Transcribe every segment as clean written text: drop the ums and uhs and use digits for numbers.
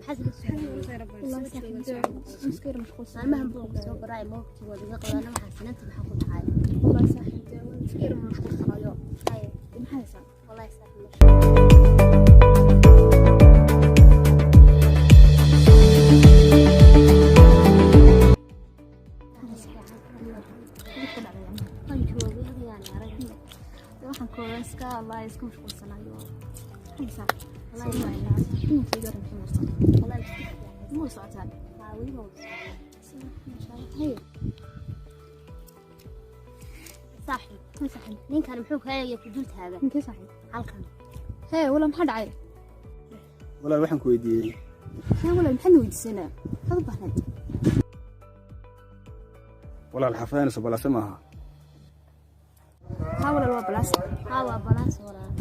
Maxaad la soo Wallahi saaxiib, iska yar mashquulsan. Maalmahan buu soo baray moogti waa iga qabaana waxaa sananta maxaa ku dhacay? Wallahi saaxiib, iska yar mashquulsanayo. Haye. Maxaa haysaa? Wallahi saaxiib. Waan joogay adigaan arag. Waxaan kooban iska wallahi iska mashquulsanayo. Maxaa haysaa? Wallahi ma Ninkayga oran maxay marsan? Wallahi iska fiican. Ma socotaan? Haa, weli waa socdaa. Masha Allah. Haye. Saaxiib, saaxiib, ninkan muxuu ka eegaya ku dul taagan? Ninkee saaxiib? Halkan. Hee, walaal maxaa dhacay? Walaal, waxaan ku weydiiyey. Hee walaal, maxaad weydiisanaa? Maxaad u baahnayd? Walaal, xafayanayso balase maaha. Haa walaal, waa balaas. Haa, waa balaas walaal.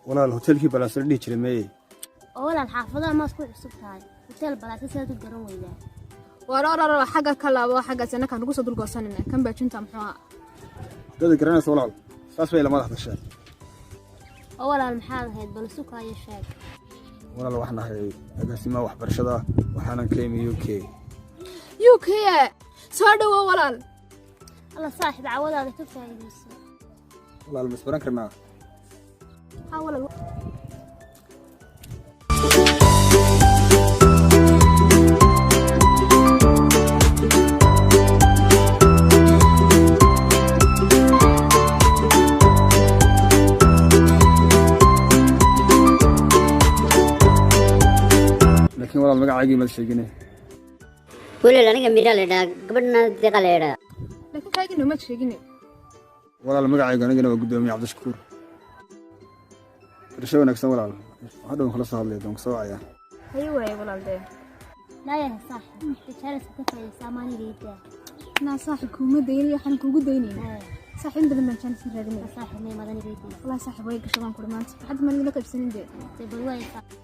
Walaal, hoteelkii balaase la dhihi jiray meeye? Oo walaal, xaafadaha maad ku cusub tahay? Hotel balaase sidaad u garan weydaa? Waar or xagga ka laabo, xaggaas annakaan ugu soo dulgoosanayna kan baajinta muxuu ahaa? Haddaad garanayso walaal, saas bay lama hadashaan. Oo walaal, maxaad ahayd? Bal sukaayo sheeg. Walaal, waxaan ahay agaasimaha waxbarashada, waxaanan ka imi UK. UK, soo dhawo walaal. Alla saaxiib, cawadaada ka faa'iidayso. Walaal, ma isbaran karnaa? Haa walaal. Laakiin walaal, magacaygii maad sheegine. Walaal, aniga Mira la idhaa, gabadhna Deeqa la idhaa. Laakiin kaagina maad sheegine. Walaal, magacaygu anigana waa guddoomiye Cabdishakuur. Barasho wanaagsan walaal, hadhown kula soo hadlaya doon kusoo wacayaa. Haye waaye walaal dee. Naayaha saaxiib, tijaarasa ka faa'iidaysa ama aniga iidaa? Naa saaxiib, kuuma daynaya, waxaan kuugu daynayna saaxiib in badan baan jaanis raadinaya. Saaxiib, may maad aniga iidaysa? Wallahi saaxiib, way gasho baan kuri maanta, hadda maan idinla qaybsanin dee. Dee bal waaya saaxiib.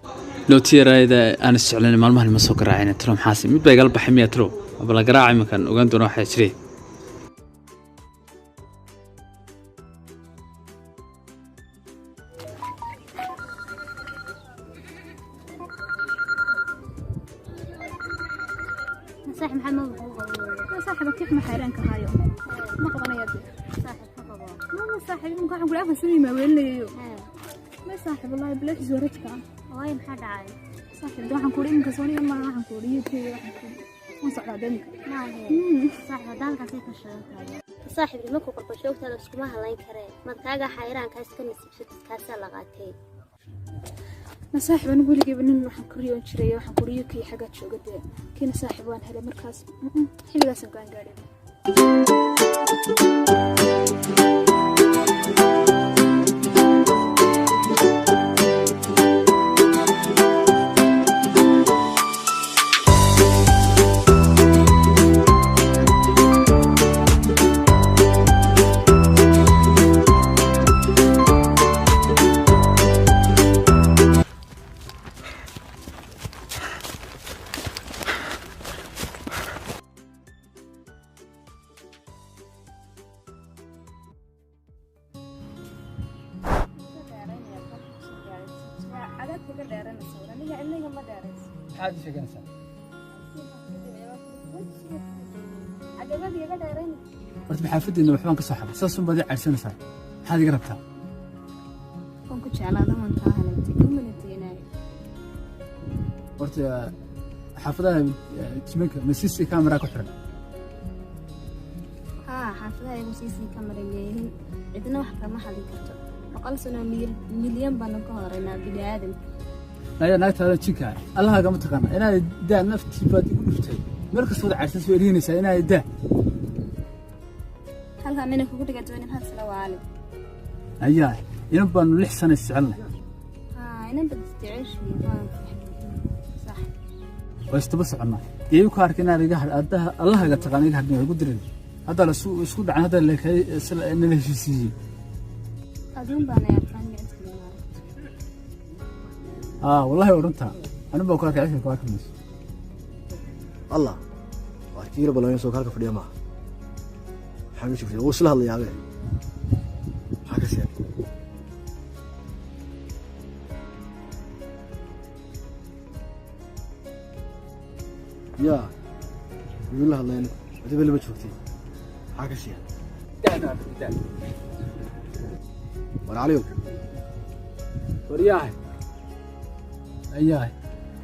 Nootiyaraayda aan is jeclayn maalmahan ma soo garaacin tiro, maxaase mid baa igala baxay miya tiro aba la garaacay iminkan ogaan doona waxaa jiray. Saaxiib, maxaa ma wuxuu qabo? Naa saaxiib, kif ma xayraanka haayo ma qabanaya dee. Saaxiib, ka qabo. Ma saaxiib, iminka waxaan kuri 4 sano maa weelinayayo. Hee. Ma saaxiib, wallahi bilaaxiis waa rajka. Waayo, maxaa dhacay? Saaxiib, waxaan kuri iminka sooniga maaha, waxaan kuri UK, waxaan kuri waan socdaa dee iminka. Maahe saaxiib, haddaan halkaasay ka sheegan tahay saaxiib, nimanku qorba joogtaada iskuma halayn karee, mad kaaga xayraankaa iska nasiibsatid, kaasaa la qaatay. Na saaxiib, anigu weligeyba nin waxaan ku riyoon jiray, waxaan kuri UK xaggaa jooga dee, kiina saaxiib waan helay markaas xilligaasaan go'aan gaadhay. Maxaad ii sheeganaysaa? Horta maxaafaddeena waxbaan ka soo xaday, saas unbaad ii caydhsanaysaa, maxaad iga rabtaa? Waan ku jeclaada, waan kaa helantay, kumana daynayo. Horta xaafadaha jimanka ma CC camera ku xiran? Haa, xaafadaha iyagu CC camera leeyihiin, cidna wax kama hadli karto. 100 sano milyan baanu ka horeynaa bini aadamka. Naya, naagtaada jinka allahaaga ma taqaana inaad daa naftii baad igu dhuftay, meel kasta wada caydhsan soo eryanaysaa inaad daa. Halkaa mina kugu dhiga doonin, hal sano waali. Ayaa inan baanu 6 sano isjecelnay. Haa, inan bad isjeceshiin, waan fahmay, sax. Waa istaba soconnaa, dee ku arka inaad iga haddaha allahaaga taqaana iga hadhin, igu dirin hadda la isku dhacan, hadda nala heshiisiiyey. Aduun baana arkaan, cid kale ma aragto. Haa wallahi, waa runtaa, anin baa ku arkay, cidka ku arki mayso. Allah, waa kiila balooyin soo halka fadhiya maaha, maxaa meesha fadhiya? Wuu isla hadlayaabe, maxaa ka siiyay? Yaa wuu la hadlay ninku, adiba lama joogtay, maxaa ka siiya? War Caliyow. Waryahay, ayahay,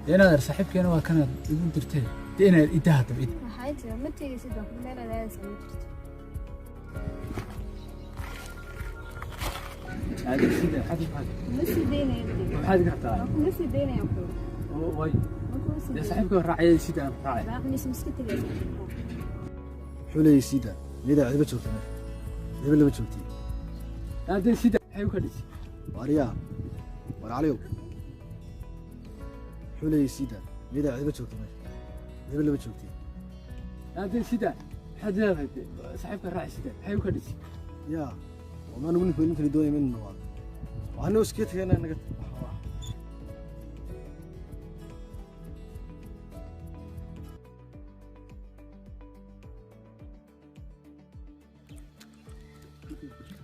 dee inaad saaxiibkeena waa kanaad igu dirtay, dee inaad idaha dabcid. Maxay tiri? Ma tegaysid baan ku meel aadaadaysa ma jirto. Kuma sii daynaya. Maxaad iga rabtaa? Waa kuma sii daynaya ku. Way. Ma kuma sii dee daynaya. Saaxiibka waa raacaya, sida aan raacay. Raacmaysa, ma iska tegaysa. Muxuu leeyahay? Siida miyadaa cidiba joogtay meesha? Cidiba lama joogtay. Haddee sida maxay u ka dhisi? Waryaa, war Caliyow, muxuu leeyahay? Siida miyadaa cidiba joogtay meesha? Cidiba lama joogtay. Haddee sida maxaad leedahay? Dee saaxiibka raaci, sida maxay u ka dhisi? Yaa wamaa nugu ninka ninkani doonaya inuu noqdo, waxaanu iskaga tegaynaa naga.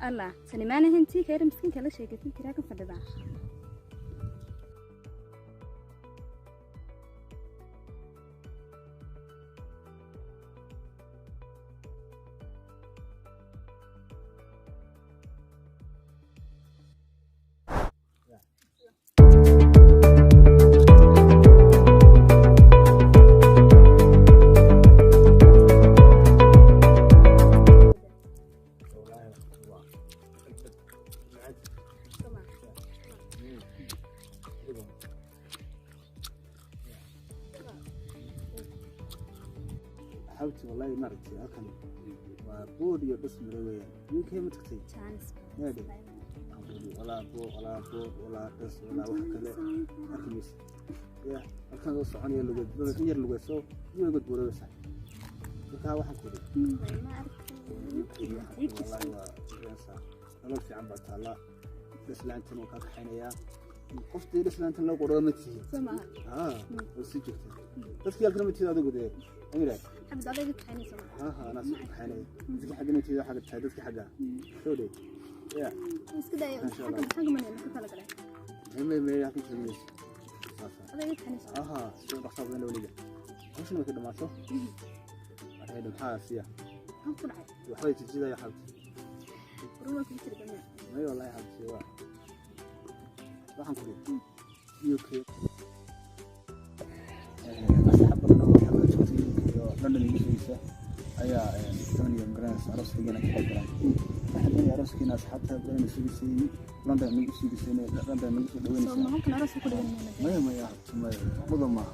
Allah sanimaana hintii kayra miskiinka la sheegaysan tiraa kan fadhidaa. Xawti, wallahi maaragtay, halkan waa bood iyo dhis miro weeyaan. UK ma tagtay? Yaadhe, walaa bood, walaa bood, walaa dhis, walaa wax kale arki maysa. Ya halkan soo soconaya lugeed in yar lugeed soo lugeed buuraysa. Markaa waxaan ku idhi UK, wallahi waa garanaysaa, nolol fiican baa taallaa. Dhis la'aantan waa kaa kaxaynayaa. Qoftii dhis la'aantan loo qoro ma tihi. Haa, oo sii joogta dadkii halkan ma tihi adigu dee amira. Xabid adayga kaxaynaysa. ها ها، انا سوق حالي dadki xagga ma tihi, xagga tahay dadki xagga soo dhow ya. Iska day. Masha Allah. Xagga xagga mana ku kala galay. may halkan joogayso saasa. Adayga kaxaynaysa. Aha, soo dhaqso badan weliga hawshan markay dhamaato waxay maxaa siya? Maxaa ku dhacay? Waxbay jijidaya xabti. Waruma ku jira dhammaan. May, wallahi xabti, waa waxaan ku iri UK asxaab badan oo xagga joogtay UK oo London igu sugaysa ayaa doonaya magaranaysa arooskayga ka qayb galaan. Waxaan doonaya arooskiina asxaabta badan ay sugaysay London nagu sugaysay, London nagu soo Soo dhaweynaysa. ma halkan aroos ku dhigan mayna? Maya maya, xabti, maya, mudan maaha.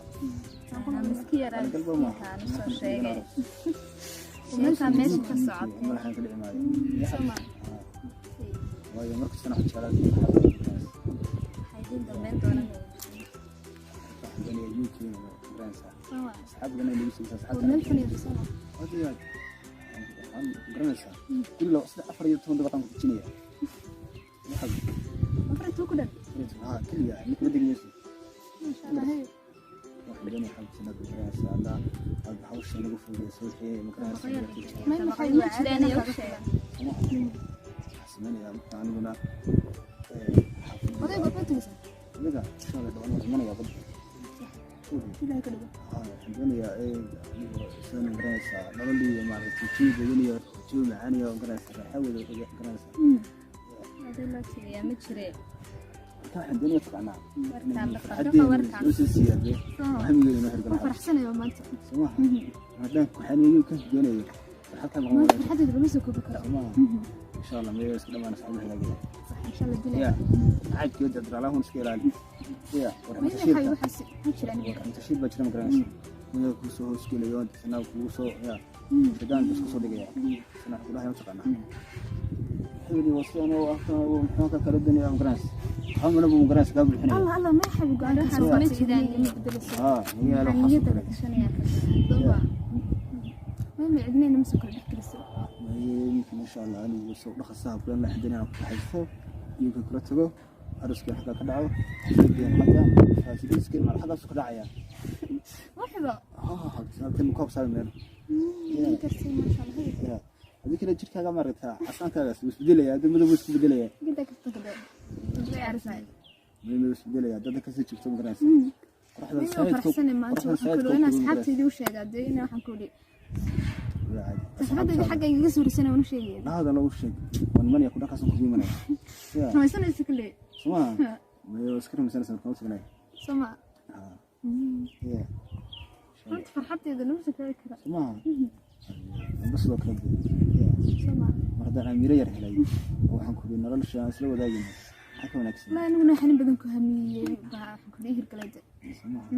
Miski yaraa. Galba maaha. Soo sheegay meesha meesha ka socotay. Madaxaan ka dhici maayo. Soo ma waayo markastana waxaan jeclaa waxaan waxay idin dambeyn doonaan. doonaya UK magaranaysa Soo ma asxaab badan ay nagu sugaysa asxaabta. Meel kan iyo soo ma. Aad iyo aad waxaan garanaysaa guri laba saddex afar iyo toban dabaqaan ku dejinaya. Waxaad Afar tuu ku dhan. Haa, keliya mid ma degmayso. Masha Allah, hey. Waxaan doonaya xabsi inaad garanaysaa hadda aad hawsha nagu fududeyso wixii magaranaysaa. Ma maxay ma jiraan iyo sheegay. Waxaan samaynayaa marka aniguna Odayga ma tegaysa? Aniga insha Allah dhawaan waan imanayaa badda. Ilaahay ka dhigo. Haa, waxaan doonayaa anigu sidaan garanaysaa nolol iyo maaragtay jawi degan iyo jawi macaan iyo garanaysaa raaxo wada garanaysaa. Oday loo tegayaa ma jire. Marka waxaan doonaya taqaanaa Warkaan la farxadeena warkaan. soo siiyaabe hamigeena noo Waan hirgala faraxsanayo maanta. somaha haddaan kuxaniyo ka doonayo farxadka Maanta maqan. farxadeyda lama soo koobi karo. Somaha insha Allah meeyo iska dhamaan asxaabu hagaagaya. Sax, insha Allah dilaa. Ya caajkiyo dabdalahun iska ilaali ya. Ma maxay warxatashiirka waxaas ma jiraan iyaga. Warxatashiir baa jira, ma garanaysa mid kuu soo hoosgelayo sanaa kugu soo ya shaydaan buu isku soo dhigaya sanaa ku dhahay ma taqaanaa xilli wasiyan oo afta oo muxuu ka kala doonaya ma garanaysa waxba mana buu ma garanaysa kaa buuxinaya. Allah Allah, ma xabi go'aan ka Soo ma jiraan iyo ma bedelayso. Haa, magaalo waxaas oo Niyadda kale. la gashanaya ka. Ma ma cidnayna ma soo kala dhex geliso. Mumkin insha Allah anigu soo dhaqasaha kulan la xidhan inaan ku kaxaysto iyo ka kula tago aroskii xagga ka dhaco, xafladeen xagga faasidiiska maal xaggaasu ka dhacaya. Waxba. Haa, halkan ku habsaami meel. Karti masha Allah. Ya adii kale jirkaaga maaragtaa casaankaagas wuu isbedelaya, hadda madow wuu isku bedelaya. Gida kasta gada. Way arsay. Madow wuu isbedelaya dada kasii jirto ma garanaysa. Farxadan Miyuu faraxsanay maanta? Waxaan ku inaan asxaabteydii u sheegaa dee, inaan waxaan ku idhi saxibadayda xagga igaga soo risana waan u sheegaya. Dhahadana u sheeg, waan imanaya, ku dhaqaasan kugu imanaya. Ya. Rumaysanaysa kale. Soma mayo iska rumaysanaysa markaan u tagnay. Soo ma? Ya. Runta farxaddeeda lama soo koobi kara. Somaha amba sidoo kale ya. Soo ma? Mar haddaan amiiro yar helay oo waxaan ku nolosha aan isla wadaagayno, maxaa ka wanaagsan? Wallaahi aniguna xanin badan ku hamiyey baa waxaan ku idhi hirgalay dee. Somaha.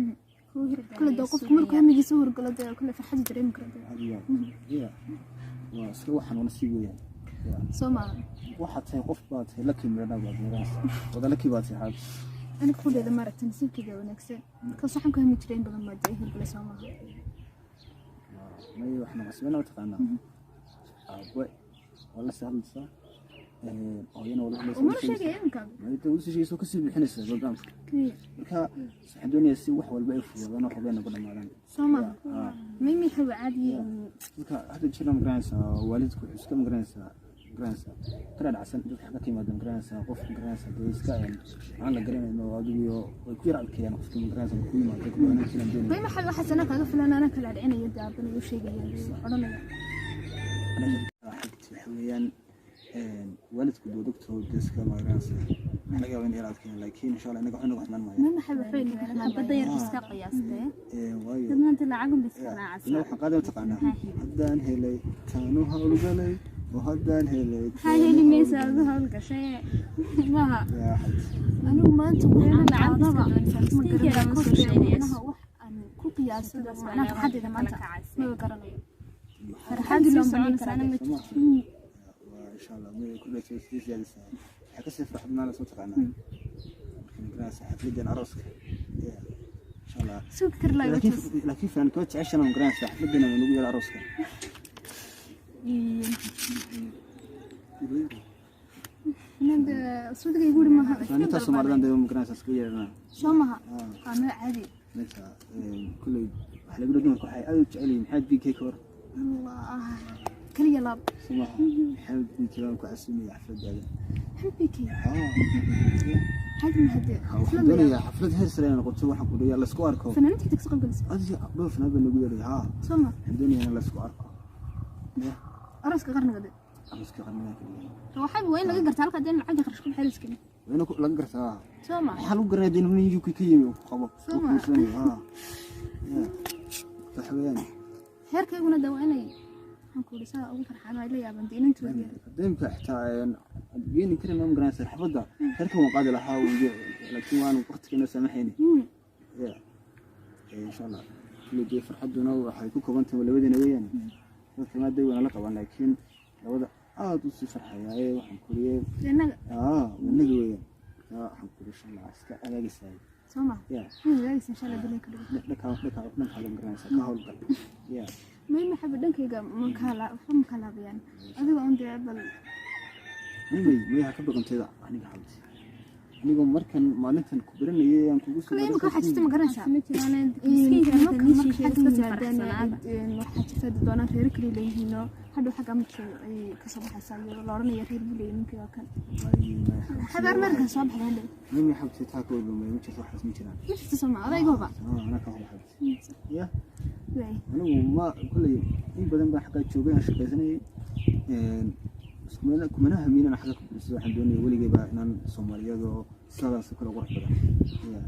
Kule dee, qofku markuu hamigiisa u hirgalo dee, kule farxadu dareemi kara dee. Adiga ya waa iska waxaan wana sii weeyaan ya. Soo ma? Waxaad tahay qof baad tahay laki miradha baad magaranaysa, wada laki baad tahay xaabis. Aniga qudheeda maaragta nasiibkayga wanaagsan, markaas waxaan ku hami jiray in badan baa dee hirgalay, soo maaha? May wax naqasbana mataqaanaa, aabe waa la sii hadlaysaa, hooyana waa la hadlaysaa. Umana sheegaya iminka. Mayda usii sheegaysa, kasii bixinaysaa barnaamijka. Marka waxaan doonayaa si wax walba ay fududaadaan, wax walba ay nagu dhamaadaan. Soo maaha? Mimi hawa caadi. Marka hadda jirna magaranaysaa, waalidku wuxuu iska magaranaysaa ka dhadhacsan dadka xagga ka yimaada, magaranaysaa qof magaranaysaa dee iska aan la garanayn oo adigu way ku yar adkeeyaan qofka magaranaysaa ku yimaada ku wanaagsan doonaya. Mimi hawa waxaas anaa kaaga filan, anaa kala dhicinayo dee, aabana u sheegaya, odhanaya. Xigta waxa weeyaan waalidku doodogtoo dee iska magaranaysaa waxa laga yaabaa in yar adkeeyaan, laakiin insha Allah inaga waxba nagu xumaan maayo. Mimi hawa waxay Xabadda yar iska qiyaastee. Waayo Dad maanta lacagun bay iska ina raacaysaa. Waxaan qaaday mataqaanaa, haddaan helay taanu hawlgalay oo haddaan helay. Maxaa heli maysa adu hawl gashay? Maaha. Yaa xad. Anigu maanta waxaan Lacag qaadaba iska doonaysaa. ma Miskiinkeeda garanayo ma soo kofkeeda, sheegayso. macnaha wax aan ku qiyaaso macnaha farxaddeeda maanta maba garanayo. Farxad Farxadii sii loo bandhigi soconaysaana karaa. ma jirto. Waa insha Allah may ku dhashay sii siyaadaysaa, waxay kasii farxad maala soo taqaanaa marka magaranaysaa xafladan arooska ya insha Allah. Sugi kari lahayd. Laakiin filan kama jeceshana magaranaysaa xafladan nagu yara arooska. Inaan suudiga igu uri maaha. Fanaaniinta Soomaalidan dee magaranaysaa iska yeeranaa. Soo maha, waa nooc caadi. Marka kulley waxa lagu dumarka waxay aad u jecel yihiin Maxamed BK ka hor. Allah, kaliya laab. Somaha Maxamed BK baan ku casuumaya xafladaada. Maxamed BK? Xaadi mahadee. Waxaan doonayaa xaflad heer sare inay noqoto, waxaan ku dhayaa laysku arko. Fanaaniinta xitaa kasoo qayb galaysa. Adiga dhowr fanaan baa nagu yeedhay haa. Soo ma? Waxaan doonayaa in laysku arko. Arooska qarniga de. Arooska qarniga ka dhigan. Waxaa waa in laga gartaa halka dee lacag kharash ku bixin iskale. Waa in laga gartaa. Soo ma? Maxaa lagu garanaya dee nin UK ka yimi uu ku qabo? Soo ma? Uu guursanayo, haa. Ya. Waxa weeyaan Heerkayguna de waa inay waxaan ku idhi saa ugu farxaan, ay la yaaban dee inantoodii yar. Deemka xitaa geeni karin ma garanaysa xafladda heerkan waan qaadi lahaa laakiin waan waqtiga inoo saamaxayni. Ya. Insha Allah kulli dee farxadduna waxay ku kooban tahay labadeena weeyaan, dadka maadday waana la qabaan, laakiin labada aad u sii farxayaa ee waxaan kuriyey Innaga. Inaga weeyaan. Marka waxaan kuri insha Allah iska hagaagaysaa. Soo ma? Ya. Way hagaagaysa insha Allah bilay ka dhigo. Dhanka dhankaaga magaranaysaa ka howlgal ya. May maxaba dhankayga ma kala waxba ma kalaabayaan adiga un dee bal. May may ha ka baqantayda aniga xabti, anigoo markan maalintan ku baranayay aan kugu soo Kale imika waxaa jirta ma garanaysaa. Ma jiraan Miskiinka miskiinka marka niishiisa xagga iska sii yimaadaan faraxsanaada. waxaa jirta dad doonaan reero kale leeyihiinoo hadhow xagga markii ay kasoo baxaysaa iyo la odhanaya reer buu leeyahay ninkii waa kan xabaar markan soo baxda hadhow. May may xabti, taa ka walba may ma jirto, waxaas ma jiraan. Ma jirto soo ma odaygooba? Anaa ka huba xabti ya. Waay. Anigu ma kulley in badan baan xaggaa joogay aan shaqaysanayay, kumana hamiin inaan xagga ku guursado. Waxaan doonayay weligayba inaan Soomaaliyadoo sidaas oo kale qurux badan ya,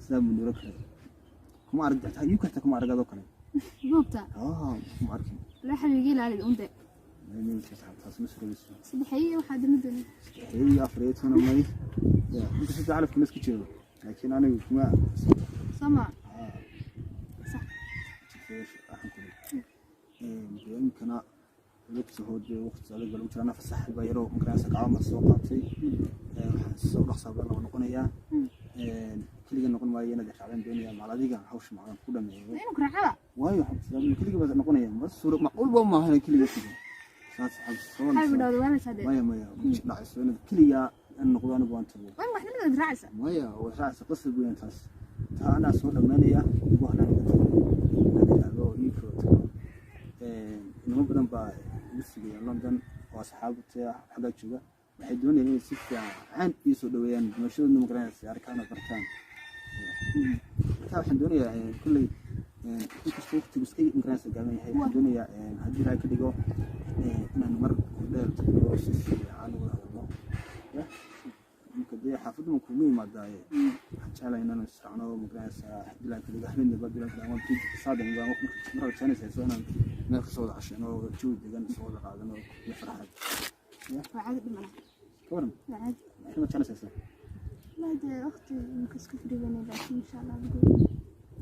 sidaa muniro kale kuma arag xitaa UK xitaa kuma arag adoo kale. Goobta. Kuma arkin. Laa xabiigi ilaali unde. May may jirto taas, ma surayso. Saddexeeye waxaa dima doonay. Saddexeeye iyo afar iyo toban may ya, inkastoo calafkuna iska jeedo, laakiin anigu kuma Soo ma? Sax. Waxaan ku dee imkana lugtahood waqti adag baa lagu jiraa, fasax baa yaroo magaranaysa gacmo soo qaatay, waxaan soo dhaqsaa baa loo noqonayaa, keliga noqon maayo, inaad raacdaan doonaya macal adiga hawsha macalan ku dhameeyo. Inuu ku raacaba. Waayo keliga baa noqonaya, ma suura macquul ba maaha inaan keliga tago saas. Xabibi dhawda waalaysaa dee. Maya maya, ma dhacayso inaad keliga aan noqdo, anigu waan tago. Waa waxnimadaad raacaysa. Maya, way raacaysa, qasab weyn taas, taa anaa soo dhammaynaya igu halaan iga tago ii tago. Inamo badan baa igu sugaya London oo asxaabta xaggaa jooga, waxay doonayaan inay si fiican ii soo dhaweeyaan, dhimashadoodna magaranaysa arkaan oo bartaan. Marka waxaan doonayaa kulley inkastoo waqtigu iska magaranaysa gaaban yahay, waxaan doonayaa haddii Ilaahay ka dhigo inaan mar dheer tagno, si fiican uga hadalno. Ya marka dee xaafaddu ma kugu yimaadaaye, waxaan jeclahay inaan israacno, magaranaysaa, haddii Ilaahay ka dhigo habeenaba bilan ama saadan baan marka jeclaysa inaan meel kasoo wada casheyno, jawi degan soo wada qaadano iyo farxad. Waa caadi, dhimana. Ka waran? Waa caadi. Maxay ma jeclaysaa? La dee waqti imika iska firibanay, laakiin insha Allah adigu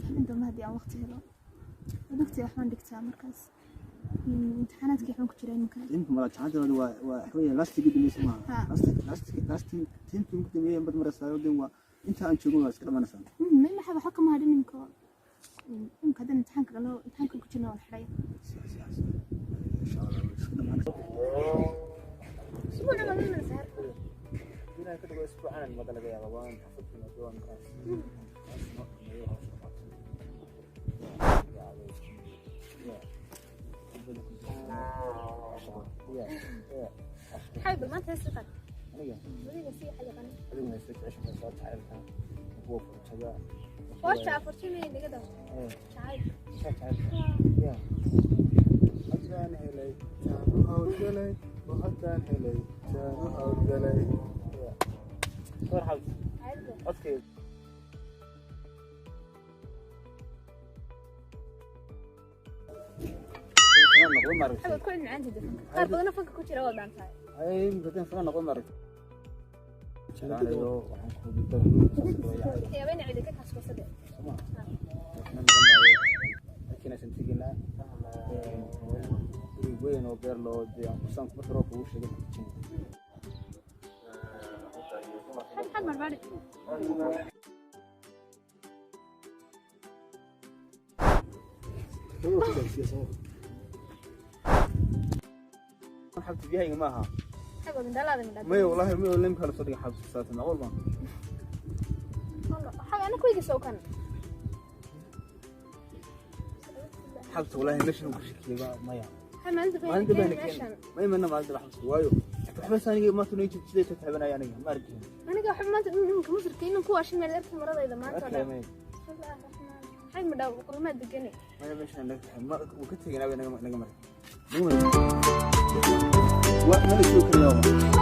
habeen dambe haddii aan waqti helo. Adugtay waxbaan dhigtaa markaas. Imtixaanaadkii waxbaan ku jiraa iminka. Imka mala jacaylka waa waxa weeye lastigii dambeysay maaha? Ha. Lastig tiimkii ugu dambeeyay bad maraysaa, de waa inta aan joogin waa iska dhamanaysaa. Ma waxa waxba kama hadhin imika. Imika haddaan imtixaanka galo, imtixaanka ku jirna waa la xidhay. Insha Allah waa iska dhamanaysaa. Isbuuc dhan waa mana saar. Ilaahay ka dhigo isbuucan mada laga yaabaa waan xafad yimaado, waan kaas noo dhameeyo hawsha qabto. Xabib, maanta hees qaad. Aniga? Wadiga si xaqiiqan. Adigu haysta jecesha soo jacaylka kuwa furtada. Horta afartan naga daw. Jacayl. Haddaan helay taanu hawlgalay oo haddaan helay taanu hawlgalay. War xabs codkayga. Noqdo maaragtay. Xabib, ku cilmi caanta fanka. Qaar badan fanka ku jira waa dhaantahay. Ay, mudan fana noqdo maaragtay. Jeclaanayo waxaan ku Yaabeen cidi ka kaskosade. Laakiin teginaa guri weyn oo beer loo dee aan kusaan marka roob kugu sheegay ku tujin. Xabib, xad marbaadi. Xabti biyahayga maaha. Xabib, mindhalaada mindhalaada. Maya, wallaahi maya, limka la soo dhigay xabsi saata macquul baan. Xabib, ana kuweyga soo kan. Xabsi wallaahi meeshan ku shakiyay maya. Xabib, maalinta maalinta baa bayna meeshan. keen ma imana maalinta xabsi waayo waxba saaniga maanta noo jidsiday soo taabanaya aniga ma arkin. Aniga waxba maanta ninka masirka inaan ku waashin meel erka maradayda maanta oo dhan. Maya. Xabib, ma dhaw kulmaad degani. Maya, meeshan naga ma wuu ka teginaa, naga maray, naga maray, waa mala joogi karayaa.